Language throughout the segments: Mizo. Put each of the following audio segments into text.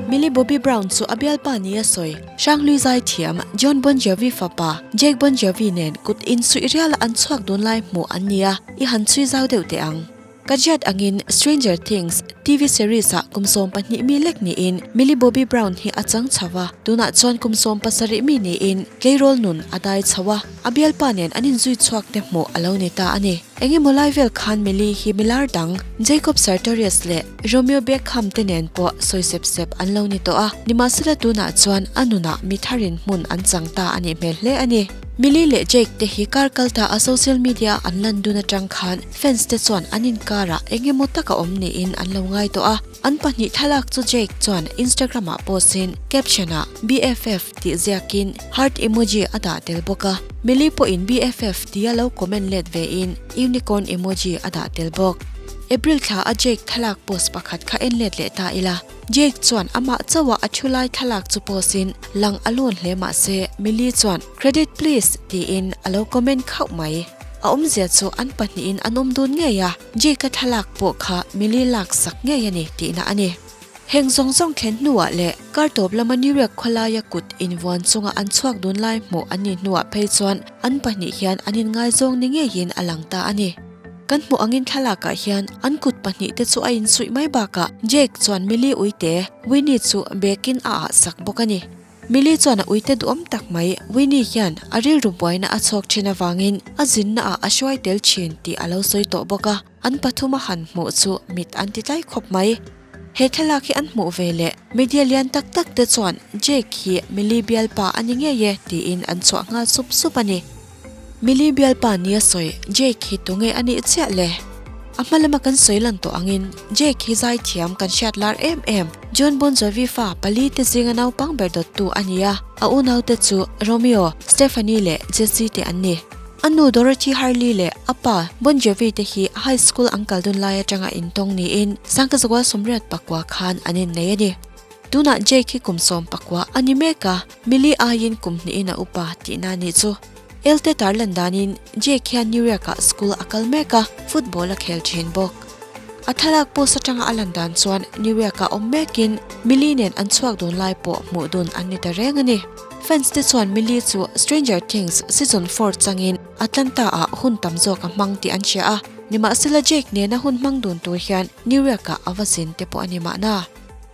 Millie Bobby Brown chu a bialpa nia sawi Hranghlui zaithiam Jon Bon Jovi fapa Jake Bon Jovi nen kut insuih riala an chhuak dun lai hmuh an ni a, i han chhui zau deuh teh ang. Ka hriat angin Stranger Things TV series ah kum 12 mi lek niin Millie Bobby Brown hi a chang chho a, tunah chuan kum 17 mi niin tleirawl nun a dai chho a, a bialpa nen an inzui chhuak te hmuh a lo ni ta a ni. Engemaw lai vel khan Millie hi milar dang Jacob Sartorius leh Romeo Beckham te nen pawh sawi sep sep an lo ni tawh a, nimahsela tunah chuan a nunah mi tharin hmun an chang ta a nih hmel hle a ni. Millie leh Jake te hi kar kal ta a social media an lan dun atang khan fans te chuan an inkarah eng emaw tak a awm niin an lo ngai tawh a. An pahnih thlalak chu Jake chuan Instagram ah post in caption ah BFF tih ziakin heart emoji a dah tel bawk a. Millie pawhin BFF tia lo comment let ve in unicorn emoji a dah tel bawk. April thla a Jake thlalak post pakhat kha en let leh ta ila. Jake chuan amah chauha a thu lai thlalak chu post in lang a lawn hle mah se Millie chuan Credit please tiin a lo comment khauh mai. A awmzia chu an pahnihin an awm dun ngei a, Jake-a thlalak pawh kha Millie lak sak ngei a ni tihna a ni. Heng zawng zawng thlen hnuah leh kar tawp lama New York khawlaia kut invuan chunga an chhuak dun lai hmuh an nih hnuah phei chuan an pahnih hian an inngaizawng ni ngeiin a lang ta a ni. Kan hmuh angin thlalakah hian an kut pahnih te chu a insuih mai bakah Jake chuan Millie uite, Winnie chu bekin a ah sak bawk a ni. Millie chuan a uite duhawm tak mai, Winnie hian a rilru buaina a chhawk thin avangin a zinna ah a hruai tel thin tih a lo sawi tawh bawk a, an pathum a han hmuh chu mit an ti tlai khawp mai. He thlalak hi an hmuh ve leh media lian tak tak te chuan Jake hi Millie bialpa a ni ngei e tiin an chhuah nghal sup sup a ni. Millie bialpa nia sawi Jake hi tunge a nih chiah le? A hma lama kan sawi lan tawh angin Jake hi zaithiam kan hriat lar em em Jon Bon Jovi fa pali te zinga naupang ber dawttu a ni a, a unaute chu Romeo, Stephanie leh Jesse te an ni. A nu Dorothy Harley leh a pa Bon Jovi te hi high school an kal dun lai atanga intawng niin Sangkazawal 89 khan an innei a ni. Tunah Jake hi kum 19 a ni mek a, Millie aiin kum hnihin a upa tihna a nih chu. Elte tarlan danin Jake hian New York-ah school a kal mek a, football a khel thin bawk. A thlalak post atanga a lan dan chuan New York-ah awm mekin Millie nen an chhuak dun lai pawh hmuh dun an ni ta reng a ni. Fans te chuan Millie chu Stranger Things season 4 changin Atlanta-ah hun tam zawk a hmang tih an hria a, nimahsela Jake nena hun hmang dun tur hian New York-ah a va zin te pawh a ni mahna.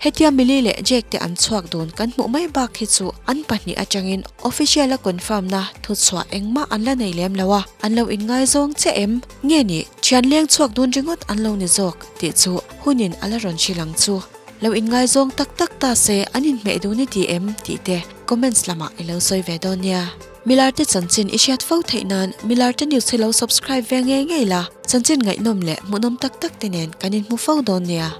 Hetia Millie leh Jake te an chhuak dun kan hmuh mai bak hi chu an pahnih atangin official a confirm na thuchhuah engmah an la nei lem lo a, an lo inngaizawng chiah em? Nge ni, thian leng chhuak dun ringawt an lo ni zawk tih chu hunin a la rawn hrilh ang chu. Lo inngaizawng tak tak ta se an inhmeh dun i ti em tih te comments lamah i lo sawi ve dawn nia. Milarte chanchin i hriat fo theih nan Milarte News hi lo subscribe ve ngei ngei la, chanchin ngaihnawm leh hmuhnawm tak tak te nen kan inhmu fo dawn nia.